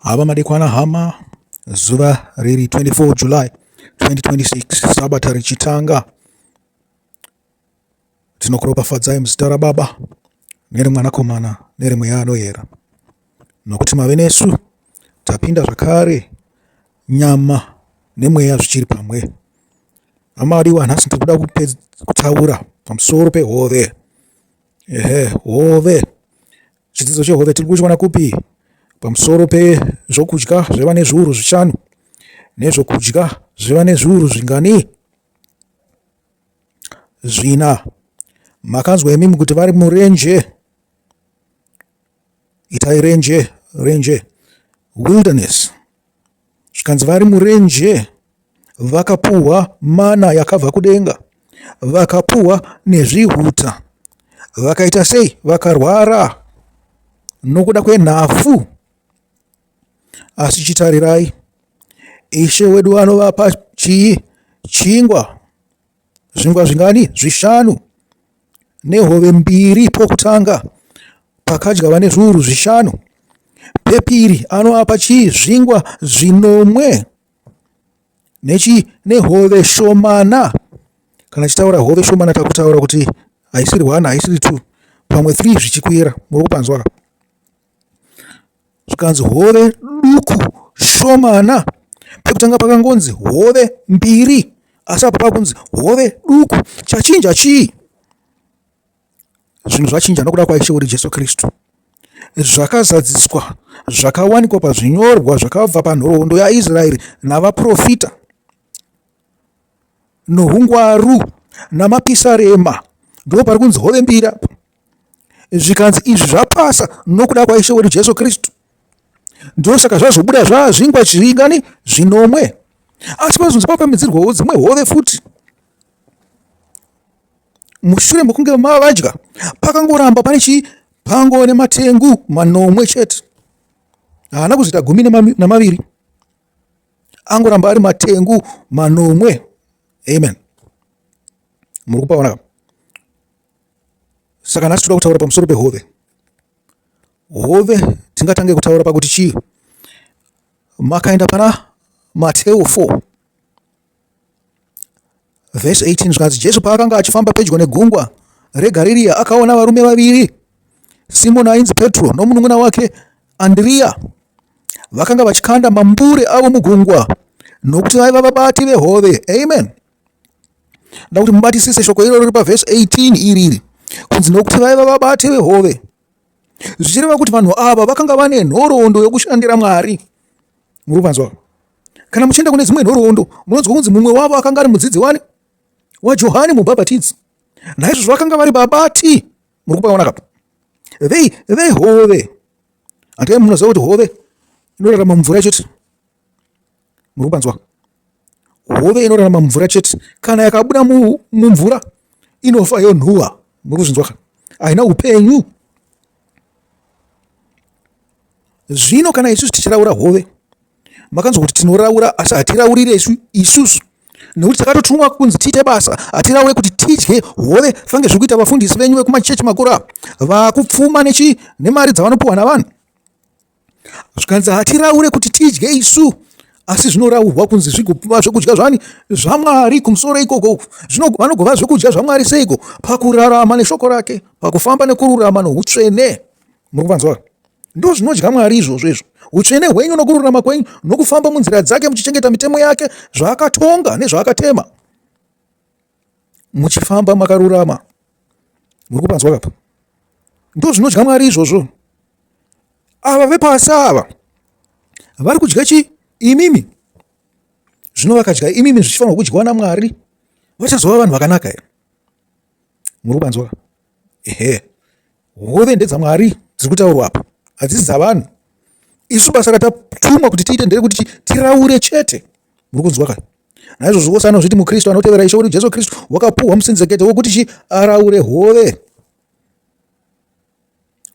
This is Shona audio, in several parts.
Hava madekwana hama, zuva riri 24 July 2026, Sabata richitanga. Tinokuropafadzai muzita raBaba nereMwanakomana nereMweya Anoyera, nokuti mave nesu tapinda zvakare nyama nemweya zvichiri pamwe. Hama adiwa, nhasi ndiri kuda kutaura pamusoro pehove. Ehe, hove. Chidzidzo chehove tiri kuchiwana kupi? Pamusoro pezvokudya zvevane zviuru zvishanu nezvokudya zvevane zviuru zvingani? Zvina. Makanzwa imimi kuti vari murenje, itai renje, renje, wilderness. Zvikanzi vari murenje vakapuhwa mana yakabva kudenga, vakapuhwa nezvihuta. Vakaita sei? Vakarwara nokuda kwenhafu. Asi chitarirai, Ishe wedu anovapa chii? Chingwa. Zvingwa zvingani? Zvishanu nehove mbiri pokutanga pakadya vane zviuru zvishanu. Pepiri anoapa chii? Zvingwa zvinomwe nechii? Nehove shomana. Kana chitaura hove shomana takutaura kuti haisiri 1 haisiri 2 pamwe 3 zvichikwira. Muri kupanzwa ka? Zvikanzi hove duku shomana. Pekutanga pakangonzi hove mbiri asi apa pakunzi hove duku. Chachinja chii? Zvinhu zvachinja nokuda kwaIshe wedu Jesu Kristu. Zvakazadziswa zvakawanikwa pazvinyorwa zvakabva panhoroondo yaIsraeri navaprofita nohungwaru namapisarema. Ndipo pari kunzi hove mbiri apa. Zvikanzi izvi zvapasa nokuda kwaIshe wedu Jesu Kristu. Ndosaka zvazobuda zvazvingwa zvingani zvinomwe. Asi pazonzi papamhidzirwawo dzimwe hove futi. Mushure mekunge mavadya pakangoramba pane chii pangove nematengu manomwe chete. Haana kuzoita gumi namaviri. Angoramba ari matengu manomwe. Amen. Muri kupaona? Saka nhasi toda kutaura pamusoro pehove. Hove tingatange kutaura pakuti chii? Makaenda pana Mateo 4 vhesi 18 zvikanzi Jesu paakanga achifamba pedyo negungwa reGarirea akaona varume vaviri, Simoni ainzi Petro nomunun'una wake Andiriya, vakanga vachikanda mambure avo mugungwa nokuti vaiva vabati vehove. Amen. Nda kuti mubatisise shoko iroro riri pavhesi 18 iriri kunzi nokuti vaiva vabati vehove, zvichireva kuti vanhu ava vakanga vane nhoroondo yokushandira Mwari. Muri kupanzwa? Kana muchienda kune dzimwe nhoroondo munonzwa kunzi mumwe wavo akanga ari mudzidzi wani waJohani Mubhabhatidzi. Naizvozvo vakanga vari vabati. Muri kupaona kapa? Vei vehove. Handei munoziva kuti hove inorarama mumvura chete. Muri kupanzwa? Hove inorarama mumvura chete. Kana yakabuda mumvura inofa yonhuwa. Muri kuzvinzwa ka? Haina upenyu. Zvino kana isusu tichiraura hove, makanzwa kuti tinoraura asi hatiraurire isu isusu nekuti takatotumwa kunzi tiite basa. Hatiraure kuti tidye hove fange zviri kuita vafundisi venyu vekumachechi makuru ava vakupfuma nechi nemari dzavanopiwa navanhu. Zvikanzi hatiraure kuti tidye isu asi zvinoraurwa kunzi zvigova zvekudya zvani zvaMwari kumusoro ikoko. Zvino vanogova zvekudya zvaMwari seiko? Pakurarama neshoko rake, pakufamba nekururama noutsvene. Muri kuvanzwa? Ndo zvinodya Mwari izvozvo izvo. Utsvene hwenyu nokururama kwenyu nokufamba munzira dzake muchichengeta mitemo yake, zvaakatonga nezvaakatema. Muchifamba makarurama. Muri kupanzwa kapa? Ndo zvinodya Mwari izvozvo. Ava vepasi ava vari kudya chi imimi. Zvino vakadya imimi zvichifanirwa kudyiwa naMwari, vachazova vanhu vakanaka here? Muri kupanzwa? Ehe. Hove ndedzaMwari dziri kutaurwa apa, hadzisi dzavanhu. Isu basa ratatumwa kuti tiite nderekuti tiraure chete. Muri kunzwa ka? Naizvozvo wose anozviti muKristu anotevera Ishe wedu Jesu Kristu wakapuhwa musinzekete wokuti chi araure hove.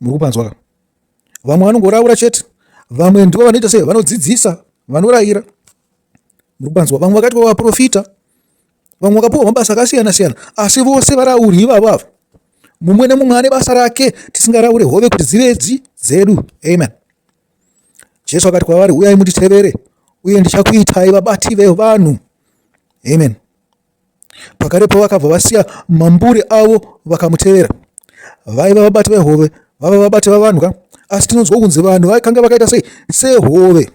Muri kupanzwa ka? Vamwe vanongoraura chete, vamwe ndivo vanoita sei, vanodzidzisa, vanorayira. Muri kupanzwa? Vamwe vakaitwa vaprofita, vamwe vakapuwa mabasa akasiyana siyana, asi vose varauri ivavo ava, mumwe nemumwe ane basa rake, tisingaraure hove kuti dzive dzi dzedu. Amen. Jesu akati kwavari, Uyai munditevere, uye ndichakuitai vabati vevanhu. Amen. Pakarepo vakabva vasiya mambure avo vakamutevera. Vaiva vabati vehove, vava vabati vavanhu ka? Asi tinonzwa kunzi vanhu vakanga vakaita sei? Sehove.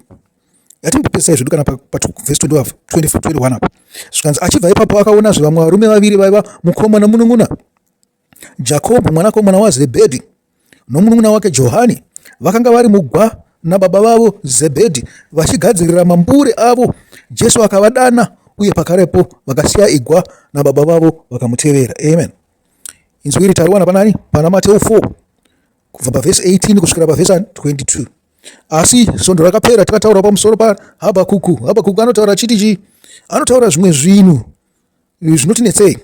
Ngatimbopedzisai zvedu kana pavhesi 21 apo. Zvikanzi achibva ipapo akaonazve vamwe varume vaviri vaiva mukoma nomunun'una. Jakobho mwanakomana waZebhedhi nomunun'una wake Johani vakanga vari mugwa nababa vavo Zebhedhi vachigadzirira mambure avo. Jesu akavadana uye pakarepo vakasiya igwa nababa vavo vakamutevera. Amen. Inzwi iri tariwana panani? Pana Mateu 4 kubva pavhesi 18 kusvikira pavhesi 22. Asi svondo rakapera takataura pamusoro paHabakuku. Habakuku anotaura achiti chii? Anotaura zvimwe zvinhu zvinotinetsei.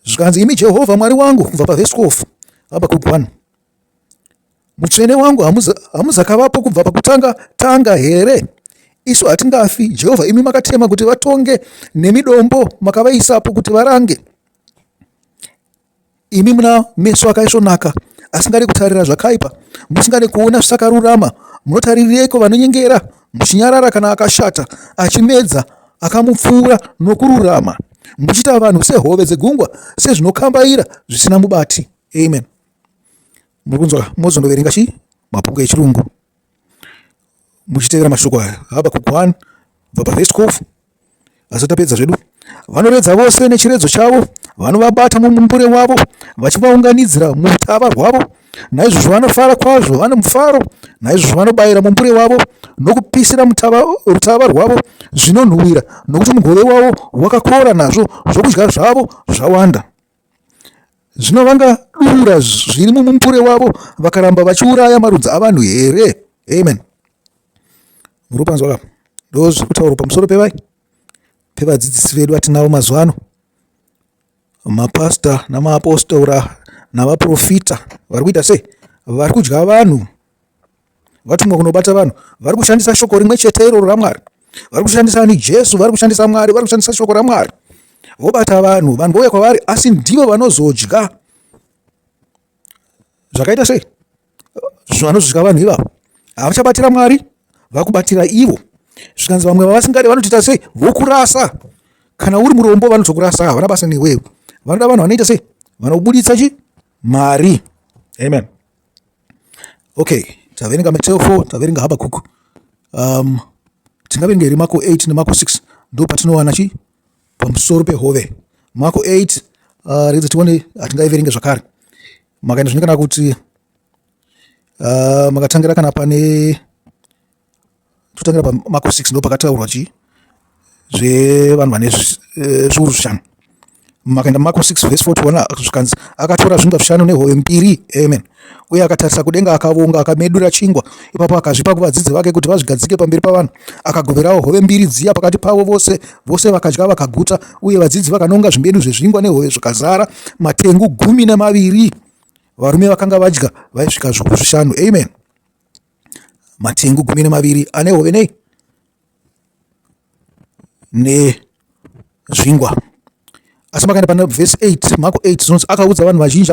Zvikanzi, imi Jehovha Mwari wangu, kubva pavhesi 12 Habakuku 1 Mutsvene wangu hamuzakavapo kubva pakutanga tanga here? Isu hatingafi. Jehovha, imi makatema kuti vatonge nemidombo, makavaisapo kuti varange. Imi muna meso akaisvonaka, asingade kutarira zvakaipa, musingade kuona zvisakarurama. Munotaririreiko vanonyengera, muchinyarara kana akashata achimedza akamupfuura nokururama, muchiita vanhu sehove dzegungwa, sezvinokambaira zvisina mubati. Amen. Muri kunzwa? Mozondoverenga chii? Mabhuku echirungu muchitevera mashoko aya. Habakkuk 1 kubva pavhesi 12 asi tapedza zvedu. Vanoredza vose nechiredzo chavo, vanovabata mumumbure wavo, vachivaunganidzira mutava rwavo. Naizvozvo vanofara kwazvo, vane mufaro. Naizvozvo vanobayira mumbure wavo nokupisira mutava, rutava rwavo zvinonhuwira, nokuti mugove wavo wakakora, nazvo zvokudya zvavo zvawanda. Zvino vangadurura zviri mumumbure wavo vakaramba vachiuraya marudzi avanhu here? Amen. Muri kupanzwa ka? Ndo zviri kutaurwa pamusoro pevai pevadzidzisi vedu vatinavo mazuva ano, mapasita namaapostora navaprofita vari kuita sei? Vari kudya vanhu vatumwa kunobata vanhu vari kushandisa shoko rimwe chete iroro ramwari vari kushandisa ani jesu vari kushandisa mwari vari kushandisa shoko ramwari vobata vanhu vanhu vouya kwavari asi ndivo vanozodya zvakaita sei vanozodya vanhu ivavo havachabatira mwari vakubatira ivo zvikanzi vamwe vavasingade vanotoita sei vokurasa kana uri murombo vanotokurasa havana basa newewe vanoda vanhu vanoita sei vanobuditsa chi mari amen Okay, taverenga Mateo 4, taverenga Habakkuk. Um, tingaverenge here Marko 8 neMarko 6 ndo patinowana chi pamusoro pehove. Marko 8 uh, regedza tione hatingaiverenge zvakare. Makaenda zvino kana kuti uh, makatangira kana pane totangira paMarko 6 ndo pakataurwa chii zvevanhu vane eh, zviuru zvishanu makaenda Marko 6 vhesi 41 zvikanzi akatora zvingwa zvishanu nehove mbiri amen uye akatarisa kudenga akavonga akamedura chingwa ipapo akazvipa kuvadzidzi vake kuti vazvigadzike pamberi pavanhu akagoverawo hove mbiri dziya pakati pavo vose vose vakadya vakaguta uye vadzidzi vakanonga zvimedu zvezvingwa nehove zvikazara matengu 12 varume vakanga vadya vaisvika zviuru zvishanu amen matengu 12 ane hove nei nezvingwa asi makaenda pana vhesi 8 Marko 8 zvinonzi akaudza vanhu vazhinji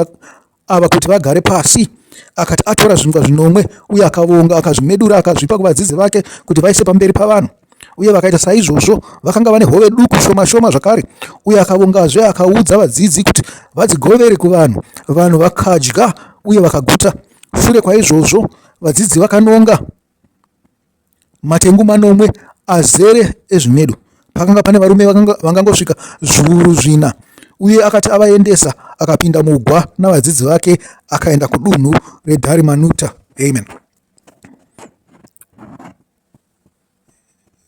ava kuti vagare pasi akati atora zvingwa zvinomwe uye akavonga akazvimedura akazvipa kuvadzidzi vake kuti vaise pamberi pavanhu uye vakaita saizvozvo vakanga vane hove duku shoma shoma zvakare uye akavongazve akaudza vadzidzi kuti vadzigovere kuvanhu vanhu vakadya uye vakaguta shure kwaizvozvo vadzidzi vakanonga matengu manomwe azere ezvimedu. Pakanga pane varume vangangosvika zviuru zvina. Uye akati avaendesa, akapinda mugwa navadzidzi vake akaenda kudunhu reDharimanuta. Amen.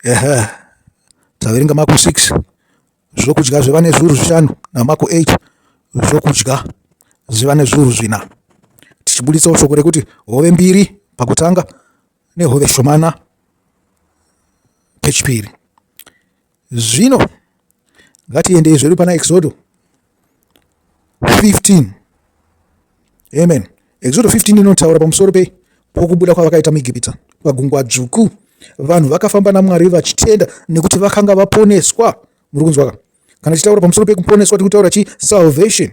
Ehe. Taverenga Marko 6 zvokudya zvevane zviuru zvishanu naMarko 8 zvokudya zvevane zviuru zvina. Tichibuditsawo shoko rekuti hove mbiri pakutanga nehove shomana pechipiri. Zvino ngatiendei zvedu pana Exodo 15. Amen. Exodo 15 inotaura pamusoro pe pokubuda kwavakaita muEgipita pagungwa dzvuku. Vanhu vakafamba naMwari vachitenda nekuti vakanga vaponeswa. Muri kunzwa ka? Kana tichitaura pamusoro pekuponeswa tiri kutaura chi salvation.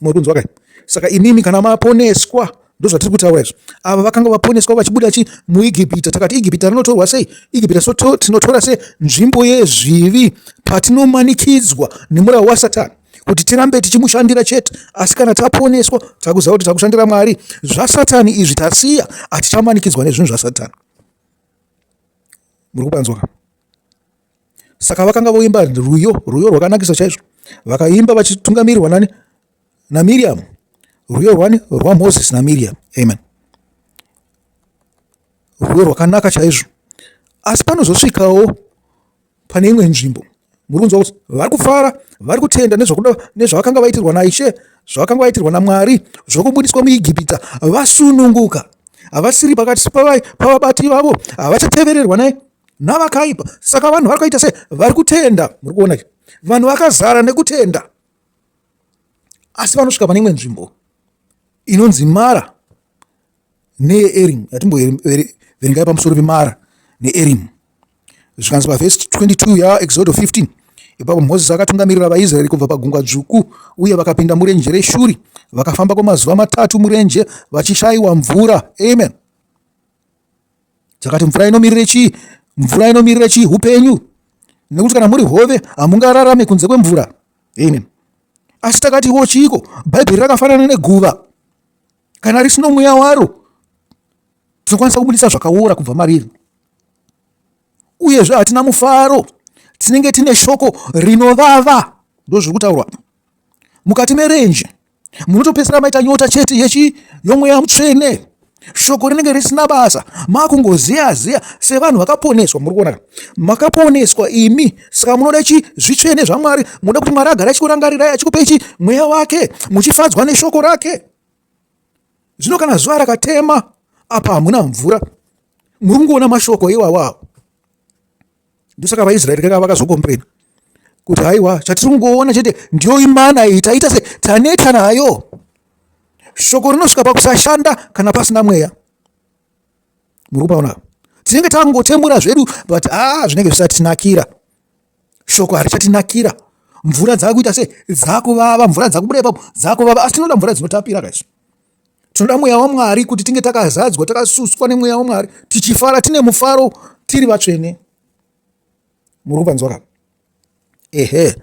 Muri kunzwa ka? Saka imimi kana maponeswa Ndozvatiri kutaura izvo. Ava vakanga vaponeswa vachibuda chi muIgipita. Takati Igipita rinotorwa sei? Igipita so tinotora se nzvimbo yezvivi patinomanikidzwa nemurau waSatani kuti tirambe tichimushandira chete. Asi kana taponeswa takuziva kuti takushandira Mwari. ZvaSatani izvi tasiya, hatichamanikidzwa nezvinhu zvaSatani. Muri kupanzwa? Saka vakanga voimba rwiyo, rwiyo rwakanakisa chaizvo. Vakaimba vachitungamirirwa nani? NaMiriam. Rwiyo rwani? RwaMoses naMiriam. Amen. Rwiyo rwakanaka chaizvo. Asi panozosvikawo pane imwe nzvimbo muri kunzwa kuti vari kufara, vari kutenda nezvakuda nezvavakanga vaitirwa naIshe, zvavakanga vaitirwa naMwari, zvokubudiswa muIgipita, vasununguka. Havasiri pakati pavabati vavo, havachatevererwa naye navakaipa. Saka vanhu vari kuita sei? Vari kutenda. Muri kuona vanhu vakazara nekutenda, asi vanosvika pane imwe nzvimbo inonzi Mara neErimu. Yatimboverengai pamusoro peMara neErimu. Zvikanzi pavhesi 22 yaExodo 15, ipapo Mozisi akatungamirira vaIsraeri kubva paGungwa Dzvuku, uye vakapinda murenje reShuri, vakafamba kwemazuva matatu murenje vachishayiwa mvura. Amen. Takati mvura inomirire chii? Mvura inomirire chii? Upenyu. Nekuti kana muri hove hamungararame kunze kwemvura. Amen. Asi takatiwo chiiko? Bhaibheri rakafanana neguva. Kana risino mweya waro, tinokwanisa kubudisa zvakaora kubva mariri. Uyezve hatina mufaro, tinenge tine shoko rinovava. Ndozviri kutaurwa mukati merenje. Munotopedzisira maita nyota chete yechi yomweya mutsvene. Shoko rinenge risina basa, makungoziya ziya sevanhu vakaponeswa. Muri kuona, makaponeswa imi, saka munoda chi zvitsvene zvaMwari, munoda kuti Mwari agare achikurangarirai, achikupei chi mweya wake, muchifadzwa neshoko rake. Zvino kana zuva rakatema, apa hamuna mvura, muri kungoona mashoko iwawawo. Ndosaka vaIsraeri kaka vakazokomprena kuti haiwa, chatiri kungoona chete ndiyo imana iyi, taita se taneta nayo. Shoko rinosvika pakusashanda kana pasina mweya. Muri kupaona? Tinenge tangotemura zvedu, but zvinenge zvisatinakira. Shoko harichatinakira. Mvura dzakuita se dzakuvava, mvura dzakubuda ipapo dzakuvava, asi tinoda mvura dzinotapira kaisu. Tinoda mweya waMwari kuti tinge takazadzwa, takasuswa nemweya waMwari, tichifara, tine mufaro, tiri vatsvene. Muri kupanzwa ka? Ehe.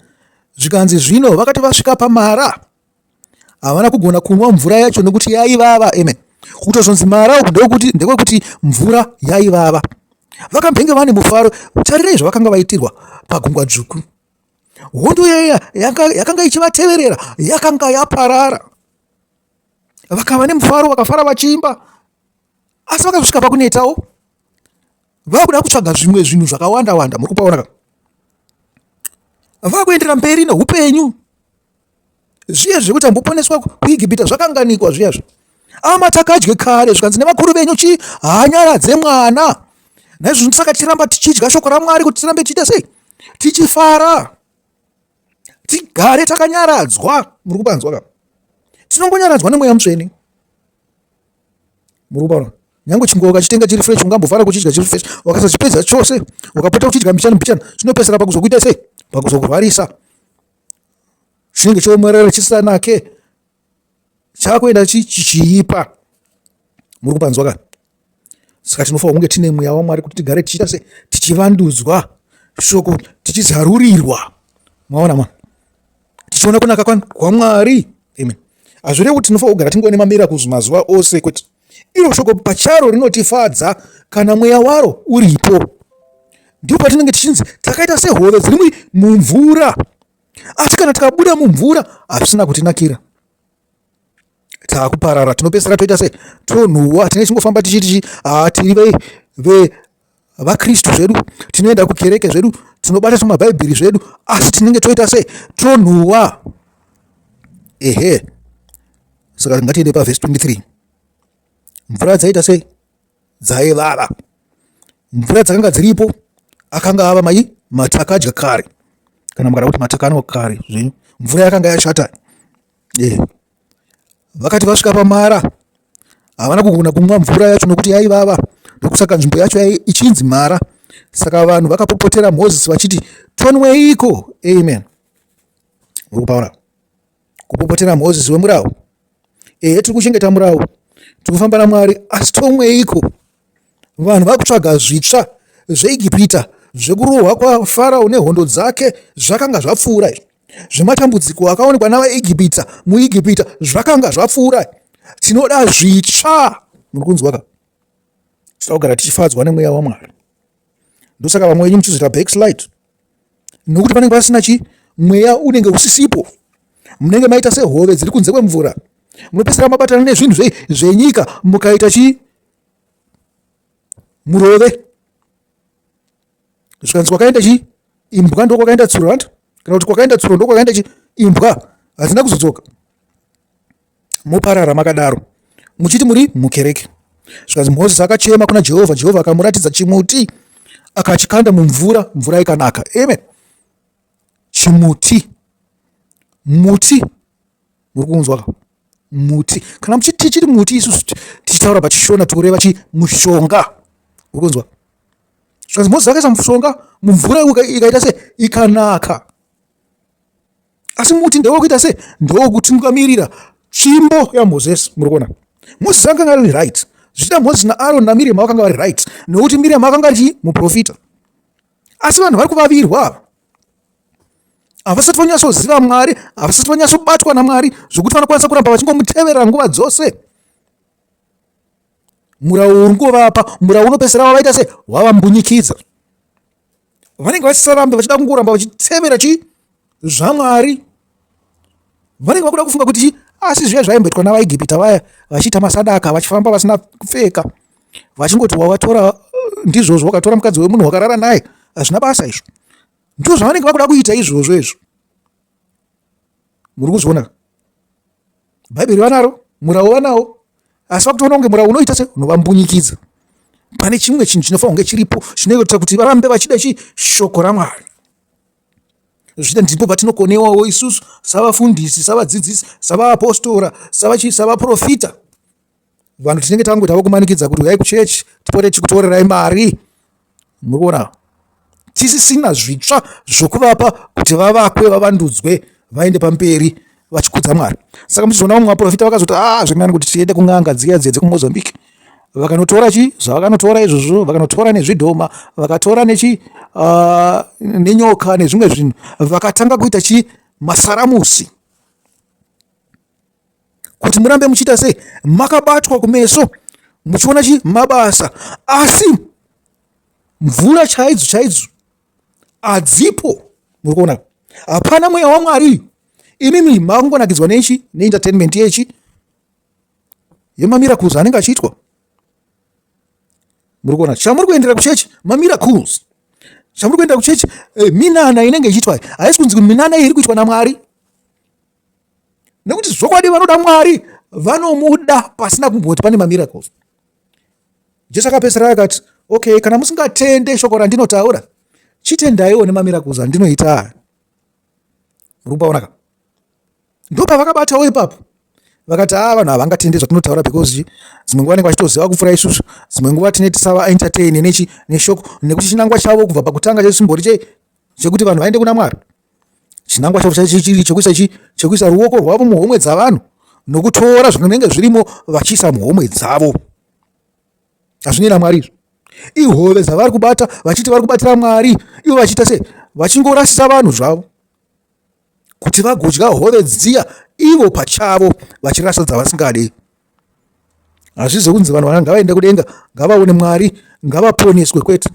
Zvikanzi zvino vakati vasvika paMara, havana kugona kunwa mvura yacho nekuti yaivava. Amen. Kutozonzi Mara uku ndokuti ndekwekuti mvura yaivava. Vakambenge vane mufaro, tarirai zvavakanga vaitirwa paGungwa Dzvuku. Hondo yaiya yakanga ichivateverera yakanga yaparara. Vakava nemufaro, vakafara vachiimba, asi vakazosvika pakunetawo, vakuda kutsvaga zvimwe zvinhu zvakawanda wanda. Muri kupaona ka? Vakuendera mberi neupenyu. Zviye zvekuti amboponeswa kuIgipita zvakanganikwa zviyazvo. Ama takadye kare, zvikanzi nevakuru venyu chi hanyaradze mwana. Naizvozvo saka tichiramba tichidya shoko raMwari kuti tirambe tichiita sei? Tichifara. Tigare takanyaradzwa. Muri kupanzwa ka? Tinongonyaradzwa nemweya mutsvene. Muri kupaona? Nyange chingwa ukachitenga chiri fresh ungambofara kuchidya chiri fresh, wakasachipedza chose ukapota uchidya mbichana mbichana, chinopedzisira pakuzokuita sei? Pakuzokurwarisa. Chinenge chiomerera chisanake, chakuenda chichiipa. Muri kupanzwa ka? Saka tinofanira kunge tine mweya waMwari kuti tigare tichiita se tichivandudzwa shoko, tichizarurirwa. Maona ma tichiona kunaka kwaMwari. Amen. Hazvirevi kuti tinofanira kugara tingove nemamiracles mazuva ose, kwete. Iro shoko pacharo rinotifadza kana mweya waro uripo. Ndipo patinenge tichinzi takaita sehove dziri mumvura, asi kana tikabuda mumvura hazvisina kutinakira, takuparara. Tinopedzisira toita sei? Tonhuwa. Tinenge tichingofamba tichiti tiri vaKristu zvedu, tinoenda kukereke zvedu, tinobata tumabhaibheri zvedu, asi tinenge toita sei? Tonhuwa. Ehe. Saka ngatiende pavhesi 23. Mvura dzaita sei? Dzaivava. Mvura dzakanga dziripo akanga ava mai matakadya kare, kana mukada kuti matakanwa kare zvenyu, mvura yakanga yashata. Vakati vasvika paMara, havana kugona kumwa mvura yacho nokuti yaivava, ndokusaka nzvimbo yacho ichinzi Mara. Saka vanhu vakapopotera Mozisi vachiti, tonweiko? Amen. Muri kupaona kupopotera Mozisi wemurau. Ehe, tiri kuchengeta murau, Tinofamba naMwari asi tomweiko? Vanhu vakutsvaga zvitsva zveEgipita zvekurohwa kwaFarao nehondo dzake zvakanga zvapfuura izvi. Zvematambudziko akaonekwa navaEgipita muEgipita zvakanga zvapfuura. Tinoda zvitsva. Muri kunzwa ka? Tinoda kugara tichifadzwa nemweya waMwari. Ndosaka vamwe venyu muchizoita backslide nokuti panenge pasina chi mweya unenge usisipo. Munenge maita sehove dziri kunze kwemvura. Munopedzisira mabatana nezvinhu zvenyika mukaita chi murove. Zvikanzi kwakaenda chi imbwa ndokwakaenda tsuro hanti kana kuti kwakaenda tsuro ndokwakaenda chi imbwa hadzina kuzodzoka. Moparara makadaro muchiti muri mukereke. Zvikanzi Mozisi akachema kuna Jehovha, Jehovha akamuratidza chimuti akachikanda mumvura, mvura ikanaka. Amen. Chimuti, muti, muri kunzwa ka? Muti. Kana muchiti chiri muti, isusu tichitaura pachishona tikureva chi mushonga. Muri kunzwa? Zvikanzi Mozisi akaisa mushonga mumvura ikaita se ikanaka. Asi muti ndewekuita se ndewekutungamirira tsvimbo yaMozisi. Muri kuona? Mozisi akanga ari right. Zvichida Mozisi naAroni naMiriam vakanga vari right nokuti Miriam akanga ari chii? Muprofita. Asi vanhu vari kuvavirwa ava havasati vanyatsoziva Mwari, havasati vanyatsobatwa naMwari zvokuti vanokwanisa kuramba vachingomutevera nguva dzose. Murau uri kungovapa, murau unopedzisira wavaita se wavambunyikidza. Vanenge vasisarambe vachida kungoramba vachitevera chi zvaMwari. Vanenge vakuda kufunga kuti chi asi zviya zvaimboitwa navaEgipita vaya vachiita masadaka vachifamba vasina kupfeka vachingoti wavatora ndizvozvo wakatora mukadzi wemunhu wakarara naye hazvina basa izvo. Ndizvo zvavanenge vakuda kuita izvozvo izvo. Muri kuzviona? Bhaibheri vanaro, murau vanawo, asi vakutoona kunge murau unoita se unovambunyikidza. Pane chimwe chinhu chinofanira kunge chiripo chinoita kuti varambe vachida chi shoko raMwari. Zvichida ndipo patinokonewawo isusu savafundisi, savadzidzisi, savaapostora, savachi, savaprofita. Vanhu tinenge tangoita vokumanikidza kuti uyai kuchechi tipote tichikutorerai mari. Muri kuona? Tisisina zvitsva zvokuvapa kuti vavakwe, vavandudzwe, vaende pamberi vachikudza Mwari. Saka muchizoona vamwe vaprofita vakazoti ah zviri nani kuti tiende kun'anga dziya dziya dzekuMozambique. Vakanotora chi zvavakanotora izvozvo, vakanotora nezvidhoma, vakatora nechi nenyoka nezvimwe zvinhu, vakatanga kuita chi masaramusi kuti murambe muchiita sei makabatwa kumeso muchiona chi mabasa asi mvura chaidzo chaidzo hadzipo. Muri kuona hapana mweya waMwari. Imimi makungonakidzwa nechi neentertainment yechi yemamiracles anenge achiitwa. Muri kuona chamuri kuendera kuchechi mamiracles, chamuri kuendera kuchechi minana inenge ichiitwa haisi kunzi minana iyi iri kuitwa naMwari, nekuti zvokwadi vanoda Mwari vanomuda pasina kumboti pane mamiracles. Jesu akapedzisira akati okay, kana musingatende shoko randinotaura chitendaiwo nemamiracles andinoita. Muri kupaona ka? Ndopavakabatawo ipapo vakati haa vanhu havangatende zvatinotaura because dzimwe nguva vanenge vachitoziva kupfuura isusu, dzimwe nguva tine tisava entertain nechi neshoko, nekuti chinangwa chavo kubva pakutanga chesimbori chei chekuti vanhu vaende kuna Mwari. Chinangwa chavo chiri chekuisa chi chekuisa ruoko rwavo muhomwe dzavanhu nokutora zvinenge zvirimo vachiisa muhomwe dzavo. Hazvinei naMwari izvo. Ihove dzavari kubata vachiti vari kubatira Mwari, ivo vachiita sei? Vachingorasisa vanhu zvavo kuti vagodya hove dziya ivo pachavo vachirasa dzavasingadi. Hazvizi kunzi vanhu ngavaende kudenga, ngavaone Mwari, ngavaponeswe kwete.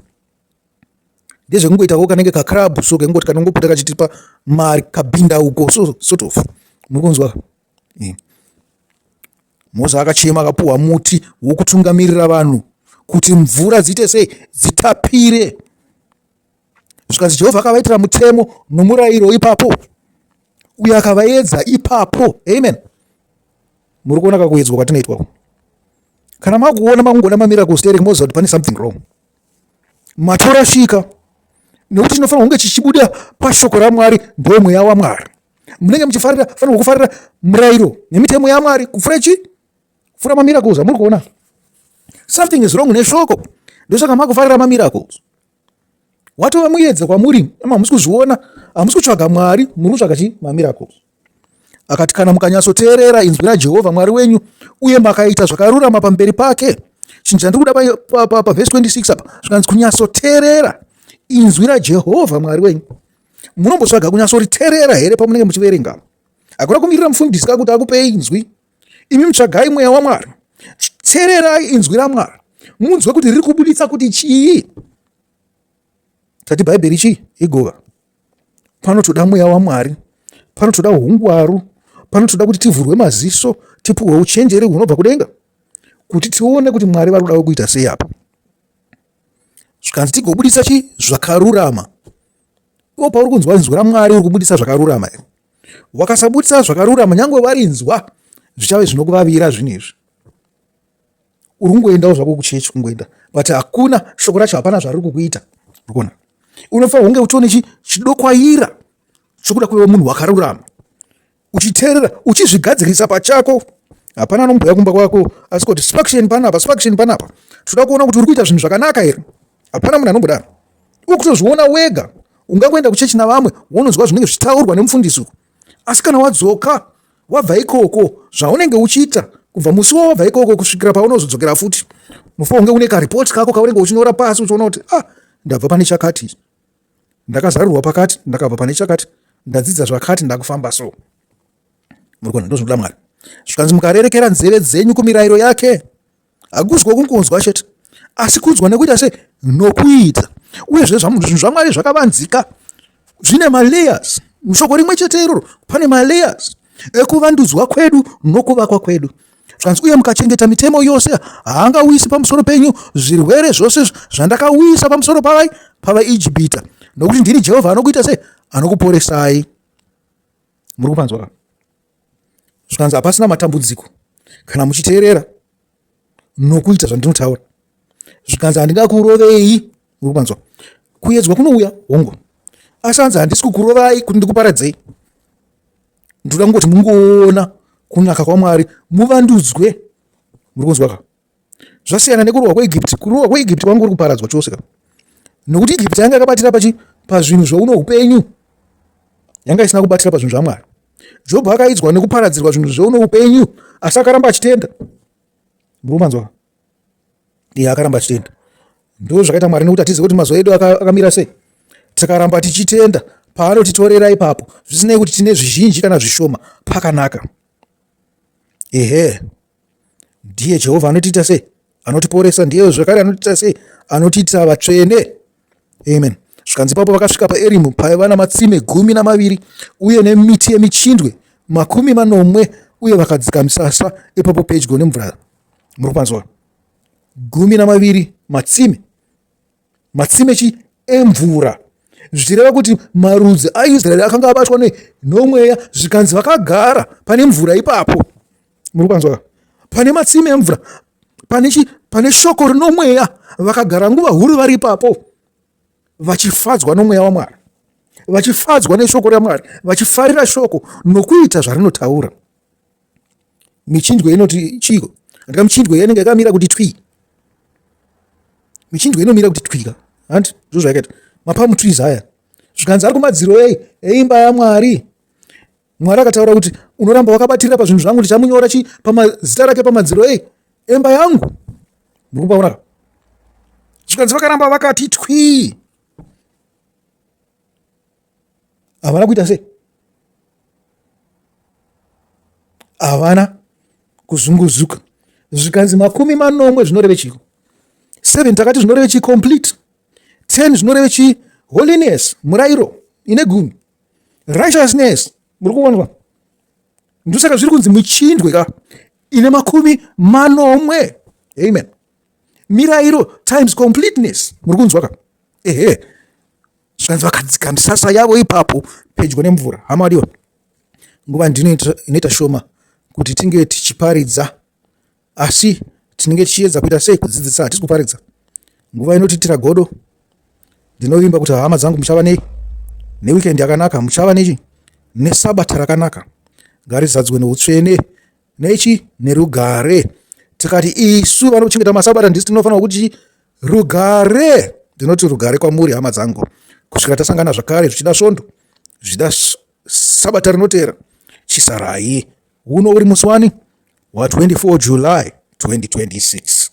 Ndezvekungoitako kanenge kakrabhu so kengoti kanongopota kachitipa mari kabinda uko so sort of. Muri kunzwa? Mose akachema akapuhwa muti wokutungamirira vanhu kuti mvura dziite sei dzitapire. Zvikanzi Jehovha akavaitira mutemo nomurayiro ipapo uye akavaedza ipapo. Amen. Muri kuona kakuedzwa kwatinoitwa. Kana makuona makungoona mamiracles sterek moziva kuti pane something wrong. Matorashika nekuti chinofanira kunge chichibuda pashoko raMwari ndo mweya waMwari. Munenge muchifarira fanirwa kufarira murayiro nemitemo yaMwari kupfuura chi kupfuura mamiracles amuri kuona. Something is wrong neshoko. Ndosaka makufarira mamiracles. Watova muedza kwamuri, hamusi kuzviona, hamusi kutsvaga Mwari, muri kutsvaga chi mamiracles. Akati, Kana mukanyatsoteerera inzwi raJehovha Mwari wenyu uye makaita zvakarurama pamberi pake. Chinhu chandiri kuda pavhesi 26 apa zvikanzi kunyatsoteerera inzwi raJehovha Mwari wenyu. Munombotsvaga kunyatsoriteerera here pamunenge muchiverenga? Hakuna kumirira mufundisi ka kuti akupei inzwi. Imi mutsvagai mweya waMwari. Teererai inzwi raMwari. Munzwe kuti riri kubuditsa kuti chii. Tati Bhaibheri chii? Igova. Panotoda mweya waMwari, panotoda ungwaru, panotoda kuti tivhurwe maziso, tipuhwe uchenjeri hunobva kudenga kuti tione kuti Mwari vari kuda kuita sei apa. Zvikanzi tigobudisa chi zvakarurama. Iwo pauri kunzwa inzwi raMwari uri kubudisa zvakarurama here? Wakasabudisa zvakarurama nyange warinzwa zvichave zvinokuvavira zvinhu izvi. Uri kungoendawo zvako kuchechi kungoenda but hakuna shoko racho hapana zvariri kukuita. Uri kuona? Unofanira kunge uchione chidokwaira chokuda kuve munhu wakarurama uchiteerera uchizvigadzirisa pachako. Hapana anombouya kumba kwako asi kuti spaction panapa spaction panapa toda kuona kuti uri kuita zvinhu zvakanaka here. Hapana munhu anombodaro. Iwe kutozviona wega. Ungangoenda kuchechi navamwe wononzwa zvinenge zvichitaurwa nemufundisi uku, asi kana wadzoka wabva ikoko zvaunenge uchiita kubva musi wawabva ikoko kusvikira paunozodzokera futi unofanira kunge une karipoti kako kaunenge uchinyora pasi uchiona kuti ah ndabva pane chakati, ndakazarurwa pakati, ndakabva pane chakati, ndadzidza zvakati, ndakufamba so. Muri kuona, ndozvinoda Mwari. Zvikanzi mukarerekera nzeve dzenyu kumirayiro yake, hakuzi kwokungonzwa chete, asi kunzwa nekuita sei? Nokuita. Uyezve zvinhu zvaMwari zvakavanzika, zvine malayers. Mushoko rimwe chete iroro pane malayers ekuvandudzwa kwedu nokuvakwa kwedu. Zvikanzi uye mukachengeta mitemo yose, haangauyisi pamusoro penyu zvirwere zvose zvandakauyisa pamusoro pavai pavaIjipita, nokuti ndini Jehovha anokuita sei? Anokuporesai. Muri kupanzwa ka? Zvikanzi hapasina matambudziko kana muchiteerera nokuita zvandinotaura. Zvikanzi handingakurovei. Muri kupanzwa? Kuyedzwa kunouya, hongu, asi hanzi handisi kukurovai kuti ndikuparadzei. Ndinoda kungoti mungoona kunaka kwaMwari, muvandudzwe. Muri kunzwa ka? Zvasiyana nekurohwa kweEgypt. Kurohwa kweEgypt kwanga kuri kuparadzwa chose ka, nokuti Egypt yanga yakabatira pachi pazvinhu zvouno upenyu, yanga isina kubatira pazvinhu zvaMwari. Jobho akaidzwa nekuparadzirwa zvinhu zveuno upenyu, asi akaramba achitenda. Muri kumanzwa? Iye akaramba achitenda. Ndo zvakaita Mwari, nekuti hatizivi kuti mazuva edu akamira sei. Tikaramba tichitenda paanotitorera ipapo, zvisinei kuti tine zvizhinji kana zvishoma, pakanaka. Ehe, ndiye Jehovha anotiita sei? Anotiporesa. Ndiye zvakare anotiita sei? Anotiita vatsvene. Amen. Zvikanzi ipapo vakasvika paErimu paiva namatsime 12 uye nemiti yemichindwe 70, uye vakadzika misasa ipapo pedyo nemvura. Muri kupanzwa? 12 matsime, matsime chi emvura, zvichireva kuti marudzi aIsraeri akanga abatwa nomweya, zvikanzi vakagara pane mvura ipapo. Muri kupanzwa? Pane matsime emvura, pane chi, pane shoko rinomweya, vakagara nguva huru vari ipapo vachifadzwa nomweya waMwari, vachifadzwa neshoko raMwari, vachifarira shoko nokuita zvarinotaura. Michindwe inoti chiiko? Andika michindwe inenge yakamira kuti twi. Michindwe inomira kuti twika. Hanti ndizvo zvayakaita. Mapalm trees aya. Zvikanzi ari kumadziro ei eimba yaMwari. Mwari akataura kuti unoramba wakabatirira pazvinhu zvangu, ndichamunyora chi pamazita rake pamadziro ei emba yangu. Muri kupaona ka? Zvikanzi vakaramba vakati twii. Havana kuita sei? Havana kuzunguzuka. Zvikanzi 70 zvinoreve chiko? 7 takati zvinoreve chi complete. 10 zvinoreve chi holiness, murairo ine gumi. Righteousness, muri kuonwa? Ndosaka zviri kunzi michindwe ka ine 70. Amen. Mirairo times completeness, muri kunzwa ka? Ehe. Zvikanzi vakadzika misasa yavo ipapo pedyo nemvura. Hama wadiwa, nguva ndino inoita shoma kuti tinge tichiparidza, asi tinenge tichiedza kuita sei? Kudzidzisa, hatisi kuparidza. Nguva inotiitira godo. Ndinovimba kuti hama dzangu muchava nei neweekend yakanaka, muchava nechi nesabata rakanaka, ngarizadzwe neutsvene nechi nerugare. Tikati isu vanochengeta masabata ndisi tinofanira kuti rugare. Ndinoti rugare kwamuri hama dzangu, kusvikira tasangana zvakare, zvichida svondo, zvichida sabata rinoteera. Chisarai. Uno uri musi wani? Wa 24 July 2026.